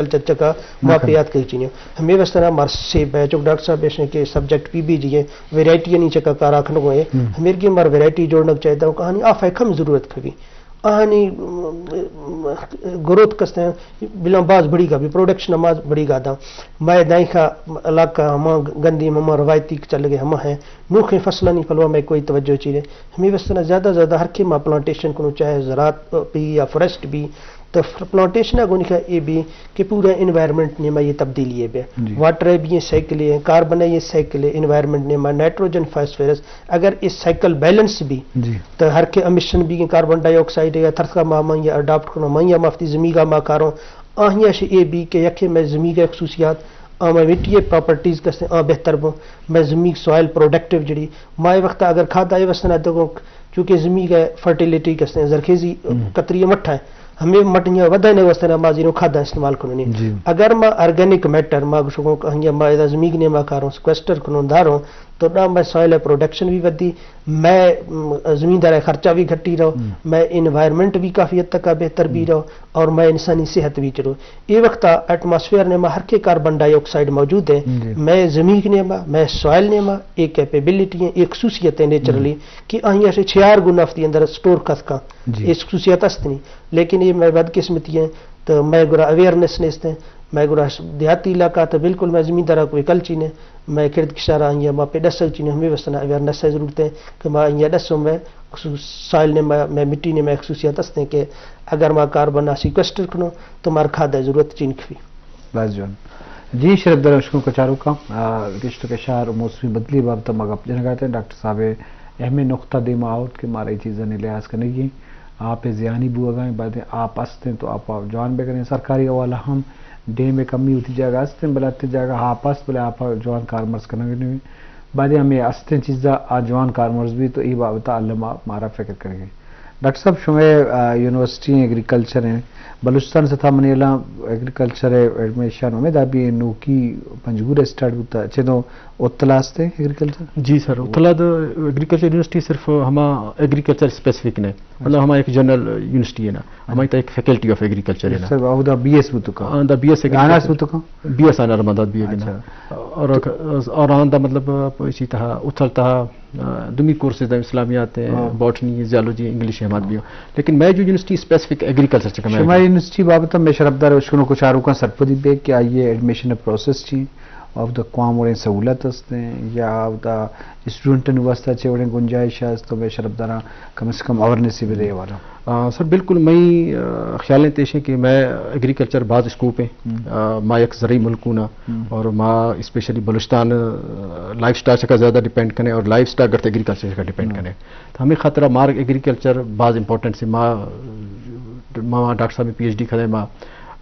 کلچر چکا ما پہ یاد کئی چینی۔ ہمیں واسطہ نا مار سے بے چک ڈاکٹر صاحب ایشیں کہ سبجیکٹ پی بی جی ہے، ویرائٹی نہیں چکا کارا کھنگو ہے۔ ہمیں کہ مار ویرائٹی جوڑنا چاہیے، تو کہانی آ فیکم ضرورت کھوی۔ آہانی، ام، گروتھ کستیں بلاں باز بڑی گا بھی، پروڈکشن باز بڑی گا دا۔ میں دائیں خا علاقہ ہما گندی ہما روایتی چل گئے ہما ہیں۔ نوخیں فصلانی پلوا میں کوئی توجہ چیرے۔ ہمیں واسطہ نا زیادہ زیادہ ہر کے ما پلانٹیشن کنو، چاہے زراعت بھی یا فارسٹ بھی، تو پلانٹیشن گونی کا اے بھی کہ پورا انوائرمنٹ نے ما یہ تبدیلی ہے بے۔ واٹر ہے بھی یہ سائیکل ہے، کاربن ہے یہ سائیکل ہے، انوائرمنٹ نے ما نائٹروجن، فاسفورس، اگر اس سائیکل بیلنس بھی، تو ہر کے امیشن بھی، کاربن ڈائی آکسائیڈ یا تھرسکا ما، ما یہ اڈاپٹ کنو، ما یہ مفتی زمیگا ما کاروں، آہیا شے اے بھی کہ یکے میں زمیگا خصوصیات، آ میں مٹی پراپرٹیز کستے آ بہتر بوں، میں زمیگ سوائل پروڈکٹیو جڑی، ما اے وقت اگر کھادا اے واسطے نہ دگوں، چونکہ زمیگ ہے فرٹیلیٹی کستے ہیں، زرخیزی کتری مٹھا ہے، ہمیں مٹھیاں ودھانے واسطے نہ ما زیروں کھادا استعمال کنونی۔ اگر ما آرگینک میٹر ما گشگوں کہ ہنگیا ما ادا زمیگ نے ما کاروں سیکویسٹر کنوں داروں، تو نا میں سوائل پروڈکشن بھی ودی، میں، م، زمیندار خرچہ بھی گھٹی رہو، میں انوائرمنٹ بھی کافی حد تک بہتر بھی رہو، اور میں انسانی صحت بھی چلو۔ اے وقت ایٹماسفیئر نے ما ہر کے کاربن ڈائی آکسائیڈ موجود ہے، میں زمین نے ما، میں سوائل نے ما، ایک کیپیبلٹی ہے، ایک خصوصیت ہے نیچرلی کہ آہیا سے چھیار گنا وفتی اندر سٹور کس کا، اے خصوصیت است نہیں۔ لیکن اے میں بدقسمتی ہے، تو میں گرا اویئرنیس نیست ہے، میں گرا دیہاتی علاقہ تو بالکل میں زمیندارا کوئی کل چینے، میں کرد کشارا آہیا ما پہ ڈسگ چینے، ہمیں واسطے اویئرنیس ہے ضرورت ہے کہ ما آہیا ڈسوں میں خصوص سائل نے ما، میں مٹی نے میں خصوصیت است ہیں کہ اگر ما کاربن سیکویسٹر کنو تو مار کھاد ضرورت چین کھوی۔ بس جان۔ جی شرف در اشکوں کچاروکاں، آ، کشت و کشار و موسمی بدلی بابت ما گپ جنگا اتیں۔ ڈاکٹر صاحب اہمیں نقطہ دیما آورت کہ مارا اے چیزانی لحاظ کنگی ہیں۔ آپ زیانی بوگا ہیں، بعد آپ است ہیں تو آپ جوان بکنیں۔ سرکاری حوالہ ہم ڈیم کمی ہوتی جاگہ است ہیں، بلے تے جاگہ آپ است، بلے آپ جوان کارمرز کنگ نہیں۔ بعد ہمیں است ہیں چیزا آ جوان کارمرز بھی تو اے بابت علم مارا فکر کنگی۔ ڈاکٹر صاحب، شمئے، آ، یونیورسٹی ایگریکلچر ہیں، بلوچستان سطح منی الا ایگریکلچر ہے ایڈمیشن ہمیں دا بھی نوکی پنجگور اسٹارٹ بوتا، چہ دو اتلا ہستے ایگریکلچر؟ جی سر، اتلا دا ایگریکلچر یونیورسٹی صرف ہما ایگریکلچر اسپیسیفک نے، مطلب ہما ایک جنرل یونیورسٹی ہے نا، ہما ایک فیکلٹی آف ایگریکلچر ہے نا۔ سر، او دا بی ایس بوتو کا؟ ہاں، دا بی ایس آنرس ایگریکلچر۔ بوتو کا؟ بی ایس آنر مدد بھی ہے نا۔ اچھا۔ اور، اور آن دا مطلب اسی تہا، اتل تہا، آ، دومی کورسز دائم اسلامیات ہیں، ہاں۔ باٹنی، زیالوجی، انگلش ہمات بھی ہوں۔ لیکن میں جو یونیورسٹی اسپیسیفک ایگریکلچر چکا میں شما یونیورسٹی بابت میں شرفدار اشکنو کچھ آروکاں سرپدی بے کہ آئیے ایڈمیشن پروسیس چی، آف دا قوام وڑیں سہولت ہستیں یا آف دا اسٹوڈنٹن واسطہ چے وڑیں گنجائش است، تو میں شرفداراں کم از کم اویئرنیس بھی دے والا۔ آ، سر، بالکل، مئی، آ، خیال ہیں تیشیں کہ میں ایگریکلچر باز اسکوپ ہیں۔ ہم۔ آ، ما یک زرعی ملک ہوں نا، ہم۔ اور ما اسپیشلی بلوچستان، آ، لائیو سٹاک چکا زیادہ ڈیپینڈ کنے اور لائیو سٹاک گرتے ایگریکلچر چکا ڈیپینڈ ہم۔ کنے۔ تو ہمیں خاطرہ مارگ ایگریکلچر باز امپورٹنٹ سے ما، ما ڈاکٹر صاحب پی ایچ ڈی کھدے ما،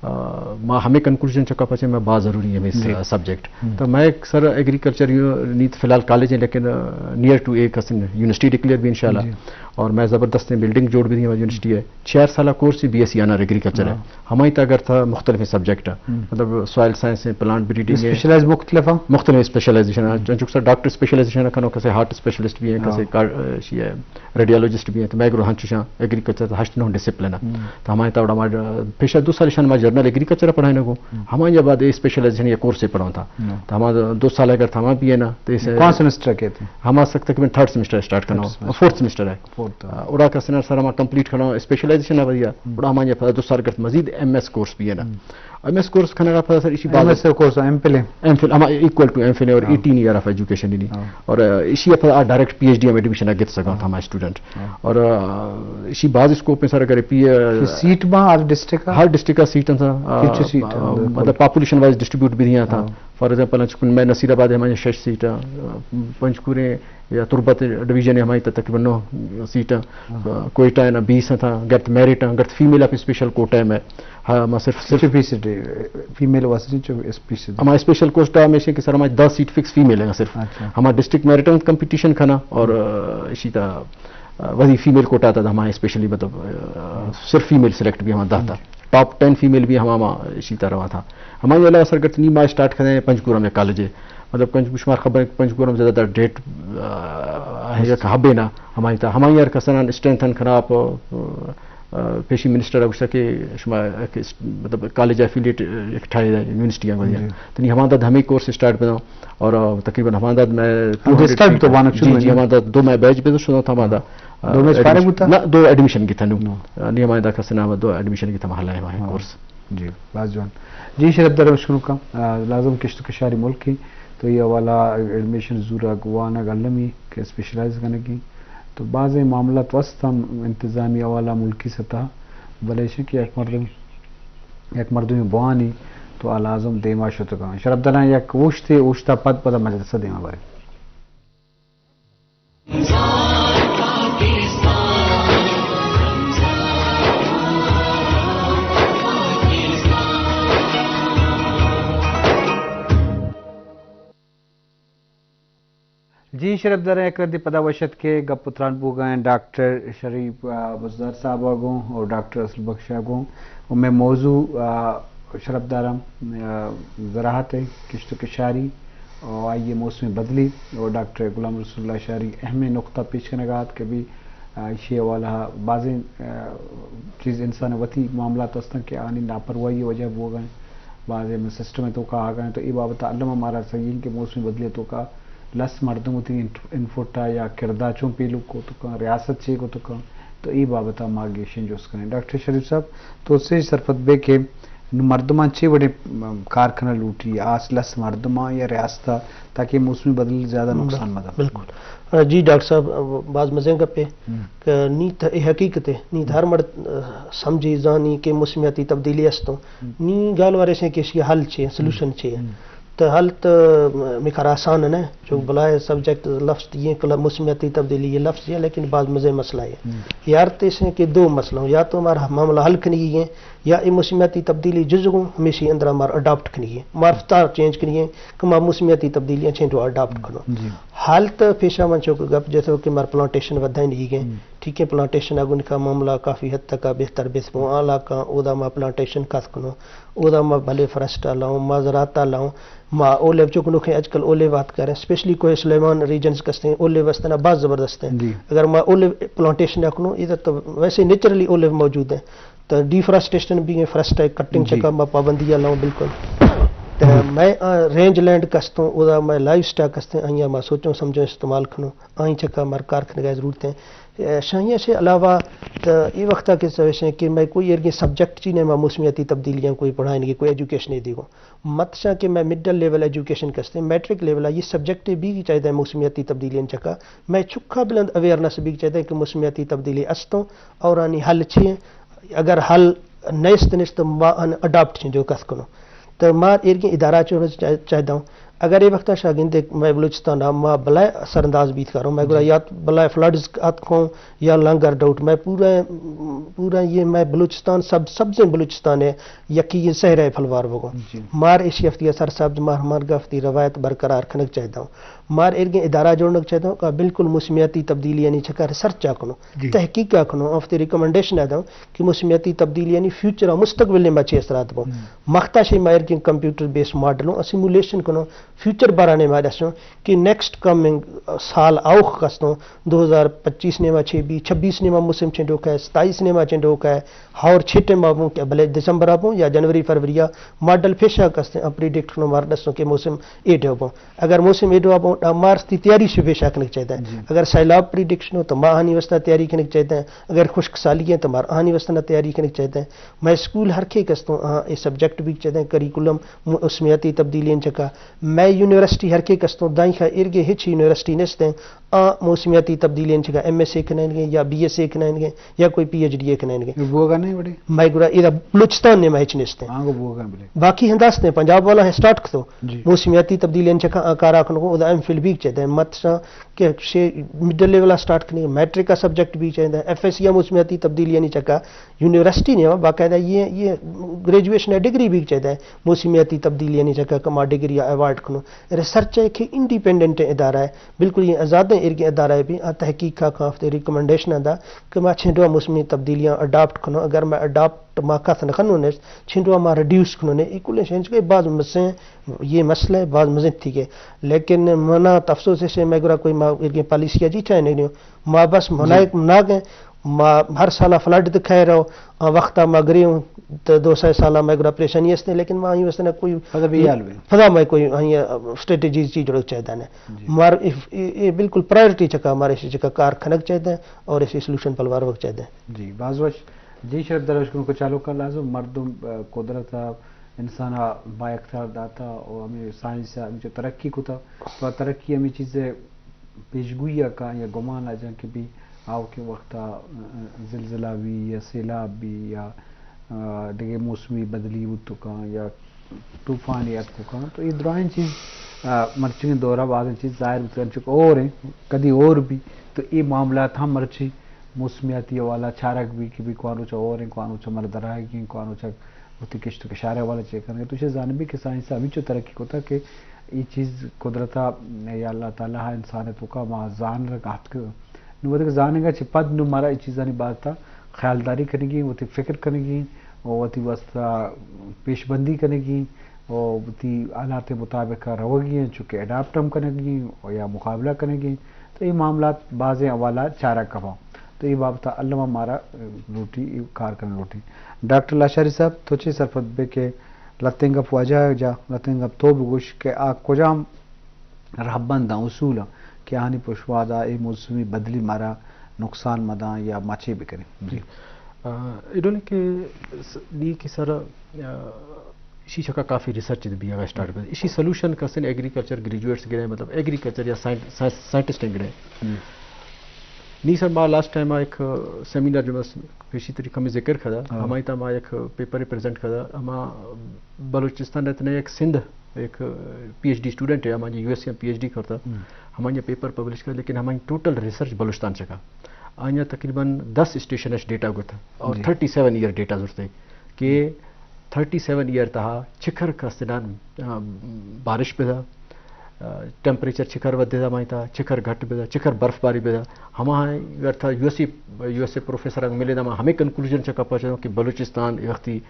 آ، ما ہمیں کنکلوژن چکا پچے ما باز ضروری ہے ہمیں جی۔ سبجیکٹ۔ ہم۔ تو میں سر ایگریکلچر یو-، نیت فی الحال کالج ہیں، لیکن، آ، نیئر ٹو ایک یونیورسٹی ڈکلیئر بھی انشاءاللہ۔ جی۔ اور میں زبردست بلڈنگ جوڑ بھی دی یونیورسٹی ہے۔ چار سالہ کورس بی ایس سی آنر ایگریکلچر ہے۔ ہاں۔ ہمائی تا اگر تھا مختلف سبجیکٹ ہے، ہم۔ مطلب سوائل سائنس ہے، پلانٹ بریڈنگ ہے۔ اسپیشلائز مختلف ہیں؟ مختلف اسپیشلائزیشن ہے۔ ہم۔ چنچک سر ڈاکٹر اسپیشلائزیشن ہے، کھنو کسے ہارٹ اسپیشلسٹ بھی ہیں، ہاں۔ کسے کار-، اے، شی ہے، ریڈیالوجسٹ بھی ہیں۔ تو میں گرو ہنچو شاں ایگریکلچر تا ہشت نو ڈسپلن ہے۔ ہم۔ تو ہمائی تا وڑا ما پیشہ دو سال شان ما جنرل ایگریکلچر پڑھائے نگو۔ ہم۔ ہمائی بعد اے اسپیشلائزیشن یا کورس پڑھاؤں تھا۔ ہم۔ تو ہما دو سال اگر تھا ہما بھی ہے نا، تو اسے کون سمسٹر کہتے ہیں؟ ہما سک تقریباً تھرڈ سمسٹر اسٹارٹ کرنا ہو، تھرڈ سمسٹر۔ فورتھ سمسٹر ہے۔ فورتھ۔ آ، اوڑا کسنا سر ہما کمپلیٹ کھنا اسپیشلائزیشن آ ودیا۔ ہم۔ اوڑا ہما یہ دو سال کرت مزید ایم ایس کورس بھی ہے نا۔ ہم۔ ایم ایس کورس کھنا کا پتہ سر اسی ایم بعد ایس کورس ایم فل ہے۔ ایم فل ہما ایکول ٹو ایم فل ہے اور ہاں۔ ایٹین ایئر آف ایجوکیشن ہی نہیں۔ ہاں۔ اور، آ، اسی پر آ ڈائریکٹ پی ایچ ڈی ہم ایڈمیشن آ گت سکا تھا ہاں۔ ہما اسٹوڈنٹ۔ ہاں۔ اور، آ، اسی بعض اسکوپ میں سر اگر پی، آ، سیٹ با ہر ڈسٹرکٹ کا؟ ہر ڈسٹرکٹ کا سیٹ تھا، آ، کچھ سیٹ آ، ہے؟ مطلب پاپولیشن وائز ڈسٹریبیوٹ بھی دیا تھا۔ ہاں۔ فار ایگزامپل، چکن میں نصیر آباد ہے، ہمارے شش سیٹ، آ، پنجگور ہے یا تربت ڈویژن ہے، ہماری تقریباً نو سیٹ، آ، ہاں۔ کوئٹہ ہے نا بیس ہیں تھا، گرت میرٹ ہیں، گرت فیمیل آپ اسپیشل کوٹا ہے میں، ہاں، میں صرف، صرف فیس-، فیمیل واسطے جو اسپیشل۔ ہمارا اسپیشل کوٹا ہمیشہ کہ سر ہمارے دس سیٹ فکس فیمیل ہیں صرف۔ اچھا۔ ہمارا ڈسٹرکٹ میرٹ ہیں کمپٹیشن کھنا اور، آ، اسی طرح، آ، وہی فیمیل کوٹا تھا ہمارا اسپیشلی مطلب، آ، صرف فیمیل سلیکٹ بھی ہمارا تھا۔ ٹاپ ٹین فیمیل بھی ہما، ہما اسی طرح تھا۔ ہمائی علاوہ سرگرد نی ما اسٹارٹ کھدے ہیں پنجگور ہم کالج ہے۔ مطلب پنج-، شمار خبر ہے کہ پنجگور ہم زیادہ تر ڈیٹ، آ، ہے یک ہب ہے نا ہمائی تا۔ ہمائی ہر کسان اسٹرینتھ ہن کھنا آپ، آ، پیشی منسٹر ءَ گوشتا کہ شما یک اس-، مطلب کالج افیلیٹ یک ٹھائی یونیورسٹی ءَ گویا۔ تو نی ہماندا ہمیں کورس اسٹارٹ بنا اور تقریباً ہماندا میں ٹو ہنڈریڈ اسٹارٹ تو بانک شروع جی، ہماندا دو میں بیچ بنا شروع تھا ہماندا۔ دو میں فارغ بوتا؟ نہ، دو ایڈمیشن کی تھا نو۔ نی ہماندا کس نام دو ایڈمیشن کی تھا محلہ ہے وہاں کورس۔ جی، باز جوان۔ جی، شرف دارم شروع کا، لازم کشت و کشاری ملک کی، تو یہ حوالہ ایڈمیشن زورا گوانا گلمی کہ اسپیشلائز کنگی۔ تو بعض معاملات وست ہم انتظامی حوالہ ملکی سطح، بلے ایشی کہ یک مردم، یک مردمی بوانی تو آ لازم دیما شتگاں۔ شرف داران یک اوشتے، اوشتا پد پدا مجلسہ دیما بارے۔ جی شرف داریں، یک ردی پدا وش اتکے، گپ و تران بوگا ہیں ڈاکٹر شریف، آ، بزدار صاحب گوں اور ڈاکٹر اصل بخش گوں۔ اور میں موضوع، آ، شرف دارم، آ، زراعت ہے، کشت و کشاری اور آئیے موسم بدلی اور ڈاکٹر غلام رسول اللہ شاری اہم نقطہ پیش کنگا ات کہ بھی، آ، ایشی حوالہ بازیں، آ، چیز انسان وتی معاملات ہستن کہ آنی لاپرواہی وجہ بوگا ہیں۔ بازیں میں سسٹم توکا آگا ہیں تو اے بابت علم ہمارا صحیح ہے کہ موسم بدلی توکا لس مردم وتی انٹ-، انپٹ ءَ یا کرد ءَ چون پیلو کت کن، ریاست چے کت کن، تو اے بابت ءَ ما گیشیں جست کنیں۔ ڈاکٹر شریف صاحب، تو سے سرپد بے کہ نوں مردماں چے وڑیں، م، کار کنگ لوٹی، آس لس مردماں یا ریاست ءَ، تاکہ موسمی بدل زیادہ نقصان مہ دنت۔ بالکل۔ آ، جی ڈاکٹر صاحب، آ، باز مزیں گپے کہ نی تہ اے حقیقت ہے، نی تہ ہر مرد، آ، سمجھی زانی کہ موسمیاتی تبدیلی استوں۔ نی گال وارے سے کہ اشی حل چے، سولوشن چے۔ تو حل تو میکار آسان ہے نا، چونکہ بلائے سبجیکٹ لفظ یہ کہ موسمیاتی تبدیلی یہ لفظ یہ، لیکن بعض مزے مسئلہ ہے۔ یار تو اس ہیں کہ دو مسئلہ ہوں، یا تو ہمارا معاملہ حل کرنی ہے، یا یہ موسمیاتی تبدیلی جزو ہمیشہ اندر ہمارا اڈاپٹ کرنی ہے، ہمارا رفتار چینج کرنی ہے کہ ہمارا موسمیاتی تبدیلیاں چینج اڈاپٹ کرو۔ حل تو پیشہ من چوک گپ جیسے کہ ہمارا پلانٹیشن ودھائیں نہیں گئے، ٹھیک ہے، پلانٹیشن آگوں کا معاملہ کافی حد تک بہتر بیس بوں، آ علاقہ اودا ما پلانٹیشن کس کنو، اودا ما بھلے فرسٹ لاؤں، ما زراعت لاؤں، ما اولیو چوک نوکھیں اج کل اولیو بات کریں، اسپیشلی کوہ سلیمان ریجنز کستیں، اولیو وستنا باز زبردست ہیں۔ اگر ما اولیو پلانٹیشن کنو، ادھر تو ویسے نیچرلی اولیو موجود ہیں، تو ڈیفرسٹیشن بھی ہیں، فرسٹ کٹنگ چکا ما پابندی لاؤں بالکل۔ تو میں، آ، رینج لینڈ کستوں، اودا میں لائیو سٹاک کستیں، آئیاں ما سوچوں سمجھوں استعمال کنوں، آئیں چکا مر کار کھنگا ضرورت ہیں۔ شاہیاں سے علاوہ تو اے وقتا کہ سویشیں کہ میں کوئی ایرگیں سبجیکٹ چی نے ما موسمیاتی تبدیلیاں کوئی پڑھائیں گے، کوئی ایجوکیشن دیگو۔ مت شاں کہ میں مڈل لیول ایجوکیشن کستیں، میٹرک لیول یہ سبجیکٹ بھی چاہیے موسمیاتی تبدیلیاں چکا۔ میں چکا بلند اویئرنس بھی چاہیے کہ موسمیاتی تبدیلی استوں اور آنی حل چی ہیں۔ اگر حل نیست نیست تو ما ان اڈاپٹ چیں جو کس کنو۔ تو ما ایرگیں ادارہ چو چاہیداں۔ اگر اے وقتا شاگند میں بلوچستان ءَ ما بلائے اثر انداز بیت کروں، میں گڑا یا بلائے فلڈز ات کوں یا لنگر ڈاؤٹ، میں پورا، پورا یہ میں بلوچستان سب، سبزیں بلوچستان ہے، یکی یہ صحرا پھلوار بگوں۔ مار ایشی ہفتی سر سبز مار ہمار گفتی روایت برقرار کنگ چاہیداں۔ مار ایرگیں ادارہ جوڑنگ چاہیداں کہ بالکل موسمیاتی تبدیلی یعنی چکا ریسرچ آ کنو، تحقیق آ کنو، ہفتے ریکمنڈیشن آ داں کہ موسمیاتی تبدیلی یعنی فیوچر ءَ مستقبل ءَ ما چی اثرات بوں۔ مختا شی ما ایرگیں کمپیوٹر بیس ماڈلوں، اسیمولیشن کنوں، فیوچر بارا نے ما دسوں کہ نیکسٹ کمنگ سال آؤخ کستوں، دو ہزار پچیس نے ما چھ بی، چھبیس نے ما موسم چیں ڈوکا ہے، ستائیس نے ما چیں ڈوکا ہے، اور چھ ٹائم آ بوں کہ بلے دسمبر آ بوں یا جنوری فروری آ ماڈل پیشا کستیں، آ پریڈکٹ کنوں مار دسوں کہ موسم اے ڈو بوں۔ اگر موسم ایڈو آبوں، آ، مارس تی تیاری شو پیشا کنگ چاہیدیں۔ اگر سیلاب پریڈکشن ہو تو ما آنی واسطہ تیاری کنگ چاہیدیں۔ اگر خشک سالی ہیں تو مار آنی واسطہ نہ تیاری کنگ چاہیدیں۔ میں اسکول ہر کے کستوں، آ، اے سبجیکٹ بھی چاہیدیں، کریکولم موسمیاتی تبدیلی ان چکا۔ میں یونیورسٹی ہر کے کستوں، دائیں خا ارگے ہچ یونیورسٹی نستیں، آ، موسمیاتی تبدیلی ان چکا ایم ایس اے کنائیں گے یا بی ایس اے کنائیں گے یا کوئی پی ایچ ڈی اے کنائیں گے۔ بوگا نہیں بڑے؟ میں گڑا ادا بلوچستان نے میں ہچ نستیں۔ ہاں، گو بوگا بلے۔ باقی ہنداستیں، پنجاب والا ہے سٹارٹ کتو۔ موسمیاتی تبدیلیاں چکا آ کارا کنگو، ادا ایم فل بھی چاہیدیں۔ مت شاں کہ شے مڈل لیول آ سٹارٹ کنی، میٹرک کا سبجیکٹ بھی چاہیدیں، ایف ایس سی آ موسمیاتی تبدیلیاں چکا یونیورسٹی نے باقاعدہ یہ، یہ گریجویشن ہے، ڈگری بھی چاہیدیں۔ موسمیاتی تبدیلیاں چکا کما ڈگری ایوارڈ کنو۔ ریسرچ ہے کہ انڈیپینڈنٹ ادارہ ہے، بالکل یہ آزاد ہیں، ارگے ادارہ ہے بھی، آ تحقیق کا کافتے ریکمنڈیشن دا کہ ما چھنڈوا موسمی تبدیلیاں اڈاپٹ کنو، اگر میں اڈاپٹ ما کس نہ کنو نے، چھنڈوا ما ریڈیوس کنو نے، یہ کلیں شے کہ بعض مسئلے، یہ مسئلہ ہے، بعض مزید تھی گئے۔ لیکن منا تو افسوس ہے، میں گرا کوئی ما ارگے پالیسی جی چاہے نہیں، ما بس منا ایک منا گئے، ما ہر سال فلڈ تو خیر ہو، آ وقت ما گری ہوں، تو دو سو سال ما گرا پریشانی ہستے، لیکن ما ہی واسطے نہ کوئی پدا بھی حال بھی۔ پدا ما کوئی ہی اسٹریٹجیز چیز جڑک چاہتا ہے۔ جی۔ مار اف-، اے، اے بالکل پرائرٹی چکا مارے سے چکا کار کھنک چاہتا ہے اور اسے سولوشن پلوار وقت چاہتا ہے۔ جی، باز وش۔ جی، شرف دروش کو چالو کا لازم مردم، آ، قدرت آ، انسان آ با اختیار داتا اور ہمیں سائنس آ ہمیں جو ترقی کو تھا، تو ترقی ہمیں چیزیں پیشگوئی ءَ کاں یا گمان ءَ جاں کہ بی آؤکیں وقت ءَ زلزلہ بی یا سیلاب بی یا، آ، دگہ موسمی بدلی بوت کاں یا طوفانے اتک کاں، تو اے درائیں چیز، آ، مرچیگیں دور ءَ بازیں چیز ظاہر بوت کاں، چونکہ اور ہیں، کدی اور بی، تو اے معاملات ہم مرچی موسمیاتی حوالہ چارگ بی کہ بی کوان روچ ءَ اور ہیں، کوان روچ ءَ مر درائگی ہیں، کوان روچ ءَ وتی کشت و کشار ءِ حوالہ چے کنگ ءَ۔ تو چہ زانبی کہ سائنس ءَ ہمینچو ترقی کتگ کہ اے چیز قدرت ءَ یا اللہ تعالیٰ ءَ انسان ءِ توکا ما زانگ ءَ اتک۔ نوں وھدے کہ زانگ ءَ چہ پد نوں مارا اے چیزانی بابت ءَ خیالداری کنگی، وتی فکر کنگی، و وتی واسطہ پیش بندی کنگی، و وتی حالات ءِ مطابق ءَ روگی ہیں، چونکہ اڈاپٹ ہم کنگی و یا مقابلہ کنگی۔ تو اے معاملات بازیں حوالہ چارگ کپاں۔ تو اے بابت ءَ الم ءَ مارا لوٹی، اے کار کنگ لوٹی۔ ڈاکٹر لاشاری صاحب، تو چے سرپد بے کہ لتیں گپ واجہ ءَ جا، لتیں گپ تو بگوش کہ آ کجام رہبند آں، اصول آں کہ آہانی پشواد ءَ اے موسمی بدلی مارا نقصان مداں یا ما چے بکنیں؟ جی۔ آ، ایڈولی کہ س-، نی کہ سر، آ، ایشی چکا کافی ریسرچ دی بیاگا اسٹارٹ بی۔ ایشی سولوشن کسن ایگریکلچر گریجویٹس گرے، مطلب ایگریکلچر یا سائن-، سائن-، سائنٹسٹ گرے۔ ہم۔ نی سر ما لاسٹ ٹائم آ ایک سیمینار جو بس پیشی طریقہ میں ذکر کھدا، ہاں۔ ہمائی تا ما ایک پیپر پریزنٹ کھدا، ہما بلوچستان رتنے ایک سندھ، ایک پی ایچ ڈی اسٹوڈنٹ ہے، ہمائی یو ایس اے پی ایچ ڈی کرتا، ہم۔ ہمائی پیپر پبلش کر، لیکن ہمائی ٹوٹل ریسرچ بلوچستان چکا۔ آئیاں تقریباً دس اسٹیشن اش ڈیٹا گوتا اور جی۔ تھرٹی سیون ایئر ڈیٹا زرتے کہ تھرٹی سیون ایئر تہا چکر کستنان، آ، بارش بدا، آ، ٹیمپریچر چکر ودے دا مائی تہا، چکر گھٹ بدا، چکر برف باری بدا۔ ہما اگر تھا یو ایس اے، یو ایس اے پروفیسر انگ ملے دا ما ہمیں کنکلوژن چکا پہنچا کہ بلوچستان اے وقتی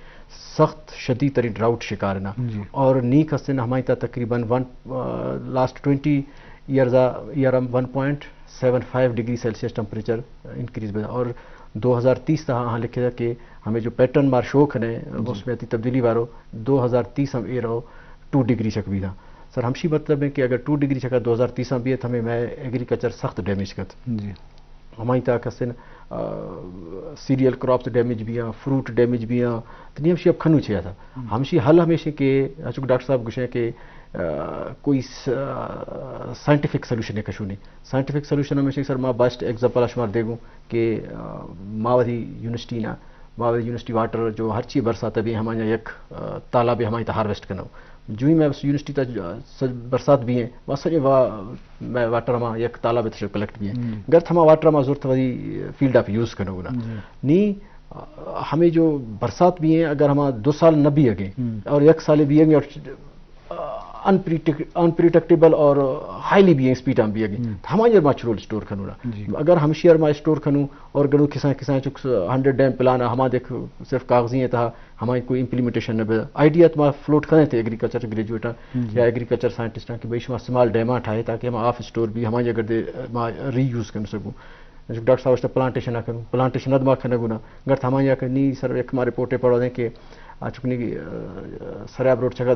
سخت شدید ترین ڈراؤٹ شکار ہے نا۔ جی۔ اور نی کستن ہمائی تہا تقریباً ون، آ، لاسٹ ٹوئنٹی ایئرز آ، ایئر ہم ون پوائنٹ سیون فائیو ڈگری سیلسیس ٹمپریچر انکریز بدا۔ اور دو ہزار تیس تہا ہاں لکھے دا کہ ہمیں جو پیٹرن مار شو کھنے، جی۔ موسمیاتی تبدیلی وارو، دو ہزار تیس ہم اے رہو ٹو ڈگری چک بیدا۔ سر، ہمشی مطلب ہے کہ اگر ٹو ڈگری چکا دو ہزار تیس ہم بیت، ہمیں میں ایگریکلچر سخت ڈیمیج کت۔ جی۔ ہمائی تہا کسن، آ، سیریل کراپس ڈیمیج بیاں، فروٹ ڈیمیج بیاں، تو نی ہمشی اب کھنو چیا تھا۔ ہم۔ ہمشی حل ہمیشہ کہ، چونکہ ڈاکٹر صاحب گوشے کہ، آ، کوئی س-، آ، سائنٹیفک سولوشن ہے کشو نہیں۔ سائنٹیفک سولوشن ہمیشہ سر ما بیسٹ ایگزامپل اشمار دے گوں کہ، آ، ما وتی یونیورسٹی نا، ما وتی یونیورسٹی واٹر جو ہر چی برسات بھی ہمائی یک، آ، تالاب ہمائی تا ہارویسٹ کنو۔ جو ہی میں بس یونیورسٹی تا ج-، س-، برسات بھی ہیں، ما سجے وا-، میں واٹر ہما یک تالاب تشو کلیکٹ بھی ہیں۔ ہم۔ گرت ہما واٹر ہما زورت وتی فیلڈ آپ یوز کنو نا۔ جی۔ نی، آ، ہمیں جو برسات بھی ہیں، اگر ہما دو سال نہ بھی اگے ہم۔ اور یک سال بھی اگے اور، آ، انپریڈکٹ-، انپریڈکٹیبل اور ہائیلی بھی ہیں، اسپیڈ ہم بھی اگے۔ ہم۔ ہمائی ما چرول اسٹور کنو نا۔ جی۔ اگر ہمشی ما اسٹور کنو اور گڑو کسان، کسان چک ہنڈریڈ ڈیم پلان ہے، ہما دیکھ صرف کاغذی ہے تھا، ہمائی کوئی امپلیمنٹیشن نہ بدا۔ آئیڈیا تو ما فلوٹ کریں تھے ایگریکلچر گریجویٹاں ہم۔ یا ایگریکلچر سائنٹسٹاں کہ بھئی شما سمال ڈیماں ٹھائے تاکہ ہم آف اسٹور بھی ہمائی اگر دے ما ری یوز کر سکوں۔ ڈاکٹر صاحب اشتا پلانٹیشن نہ کروں، پلانٹیشن نہ ما کھنہ گنا۔ گرت ہمائی آ کہ نی سر ایک ہمارے پورٹے پڑھو دیں کہ آ چکنی، آ، سریاب روڈ چکا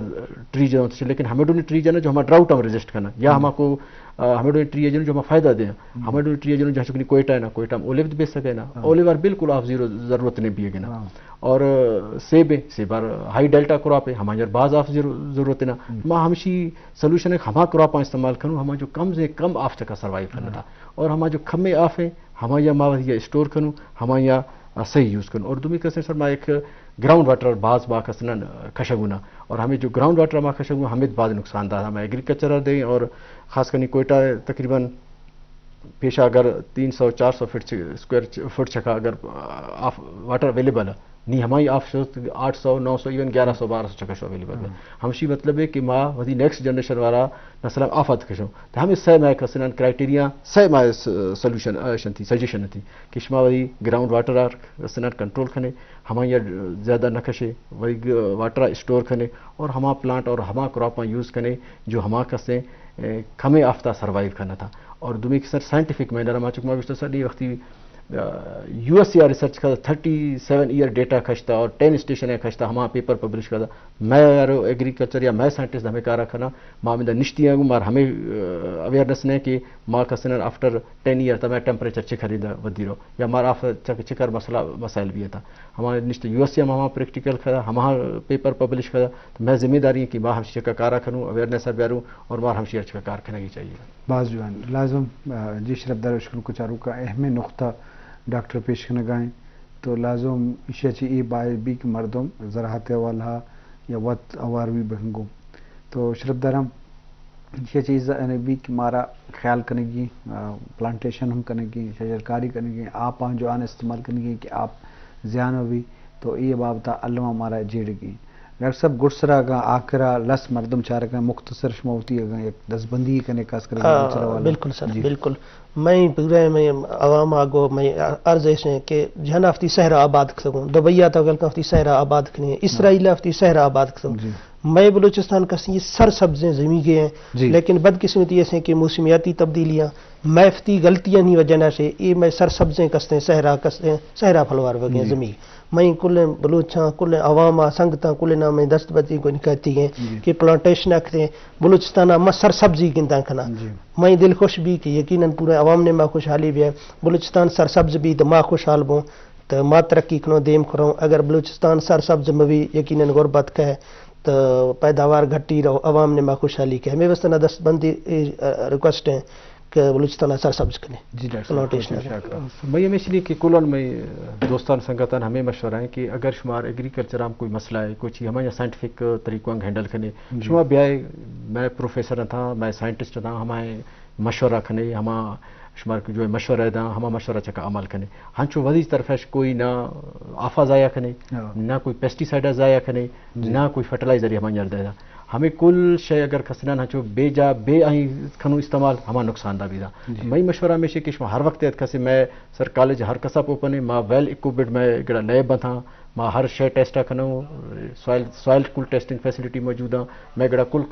ٹری جنو تھے، لیکن ہمیں ڈونی ٹری جنو جو ہما ڈراؤٹ ہم ریزسٹ کرنا، یا ہم۔ ہما کو، آ، ہمیں ڈونی ٹری جنو جو ہما فائدہ دے۔ ہم۔ ہمیں ڈونی ٹری جنو جو چکنی کوئٹہ ہے نا، کوئٹہ ہم اولیو بے سکے نا، ہاں۔ اولیو آر بالکل آف زیرو ضرورت نہیں بھی ہے نا۔ ہاں۔ اور، آ، سیب ہے، سیب آر ہائی ڈیلٹا کراپ ہے، ہمیں یار باز آف زیرو ضرورت ہے نا۔ ہم۔ ما ہمشی سولوشن ہے، ہما کراپاں استعمال کنوں، ہما جو کم سے کم آف چکا سروائیو کرنا ہاں۔ تھا۔ اور ہما جو کم آف ہیں، ہما یا ما یا اسٹور کنوں، ہما یا، آ، صحیح یوز کنوں۔ اور دومی کسے سر ما ایک گراؤنڈ واٹر باز ما کسنا کشگونا۔ اور ہمیں جو گراؤنڈ واٹر ما کشگو، ہمیں باز نقصان دہ، ہمیں ایگریکلچر دیں اور خاص کر نی کوئٹہ تقریباً پیشہ اگر تین سو چار سو فٹ چ-، اسکوائر چ-، فٹ چکا اگر، آ، آف واٹر اویلیبل ہے، نی ہمائی آف شو آٹھ سو، نو سو، ایون گیارہ سو، بارہ سو چکا شو اویلیبل ہے۔ ہم۔ ہمشی مطلب ہے کہ ما وتی نیکسٹ جنریشن والا نسل ہم آف ات کشو۔ تو ہمیں سہ ماہ کسنان کرائٹیریا، سہ ماہ س-، سولوشن، آ، شنتی، سجیشن تھی کہ شما وتی گراؤنڈ واٹر آر کسنان کنٹرول کھنے، ہمائی زیادہ نہ کشے، وتی گ-، واٹر اسٹور کھنے اور ہما پلانٹ اور ہما کراپاں یوز کھنے جو ہما کسے، اے، کمے آفتا سروائیو کھنا تھا۔ اور دومی کسر سائنٹیفک مینر ما چک ما گوشتا سر نی وقتی یو ایس اے ریسرچ کھتا، تھرٹی سیون ایئر ڈیٹا کھشتا اور ٹین اسٹیشن کھشتا، ہما پیپر پبلش کھتا۔ میں ایگریکلچر یا میں سائنٹسٹ ہمیں کارا کھنا، ما ہمیں نشتی ہیں، مار ہمیں اویئرنس نہیں کہ ما کسنن آفٹر ٹین ایئر تا میں ٹیمپریچر چکر دا ودی رو، یا مار آف چکر مسئلہ مسائل بھی تھا۔ ہما نشتے یو ایس اے ہم ہما پریکٹیکل کھتا، ہما پیپر پبلش کھتا۔ تو میں ذمہ داری ہیں کہ ما ہمشی چکا کارا کھنوں، اویئرنس بیاروں، اور مار ہمشی چکا کار کھنگی چاہیے۔ باز جوان، لازم، آ، جی شرف دار اشکن کو چارو کا اہم نقطہ ڈاکٹر پیش کنگا ہیں۔ تو لازم ایشی چی اے باید بھی کہ مردم زراعت حوالہ یا وت اوار بھی بکنگو۔ تو شرف دارم ایشی چیز بھی کہ مارا خیال کنگی، آ، پلانٹیشن ہم کنگی، شجرکاری کنگی، آپ آن جو آن استعمال کنگی کہ آپ زیان بھی، تو یہ بابت علم ہمارا جیڑ گی۔ ڈاکٹر صاحب، گڈسرا اگاں آخرا لس مردم چارگا، مختصر شما وتی اگاں یک دستبندی کنے، خاص کر آ، ایگریکلچر حوالہ۔ بالکل سر، جی۔ بالکل۔ میں پورا میں عوام آگو میں عرض ایش ہیں کہ جہاں افتی صحرا آباد کتگوں، دبئی آتا گل کا افتی صحرا آباد کنے، اسرائیل افتی صحرا آباد کتگوں۔ جی۔ میں بلوچستان کسی سر سبزیں زمین گئے ہیں، جی۔ لیکن بدقسمتی ایسے کہ موسمیاتی تبدیلیاں، میں افتی غلطیاں نی وجہ نہ سے، یہ میں سر سبزیں کستے ہیں، صحرا کستے ہیں، صحرا پھلوار وگے ہیں جی۔ زمین۔ میں کلیں بلوچاں، کلیں عواماں، سنگتاں، کلیں نام دست بتی کو نکاتی ہیں جی۔ کہ پلانٹیشن اکھتے ہیں، بلوچستان ما سرسبزی گنداں کھنا۔ جی۔ میں دل خوش بھی کہ یقیناً پورے عوام نے ما خوشحالی بھی ہے۔ بلوچستان سرسبز بھی تو ما خوشحال بوں، تو ما ترقی کنوں، دیم کروں۔ اگر بلوچستان سرسبز مبی، یقیناً غربت کہے تو پیداوار گھٹی رو، عوام نے ما خوشحالی کہے۔ میں بس نہ دست بندی، اے، ریکویسٹ ہیں کہ بلوچستان سرسبز کنے۔ جی ڈاکٹر صاحب، پلانٹیشن۔ بہت شکریہ۔ میں ہمیشہ نہیں کہ کلن میں دوستان سنگتان ہمیں مشورہ ہے کہ اگر شمار ایگریکلچر ہم کوئی مسئلہ ہے، کوئی چیز ہمیں سائنٹیفک طریقوں ہینڈل کنے، جی۔ شما بیائے، میں پروفیسر تھا، میں سائنٹسٹ تھا، ہمیں مشورہ کنے، ہما شمار جو مشورہ دا، ہما مشورہ چکا عمل کنے۔ ہنچو وزی طرفش کوئی نہ آفا ضائع کنے، ہاں۔ نہ کوئی پیسٹی سائیڈ ضائع کنے، جی۔ نہ کوئی فرٹیلائزر ہمیں یار دے دا۔ ہمیں کل شے اگر کسنان ہنچو بے جا، بے آئی کھنو استعمال، ہما نقصان دا بھی دا۔ جی۔ مئی مشورہ ہمیشہ کہ شما ہر وقت ات کسے، میں سر کالج ہر کسا اوپن ہے، ما ویل اکوپڈ میں گڑا لیب تھا، ما ہر شے ٹیسٹ کنو، سوائل، سوائل کل ٹیسٹنگ فیسلٹی موجود ہے، میں گڑا کل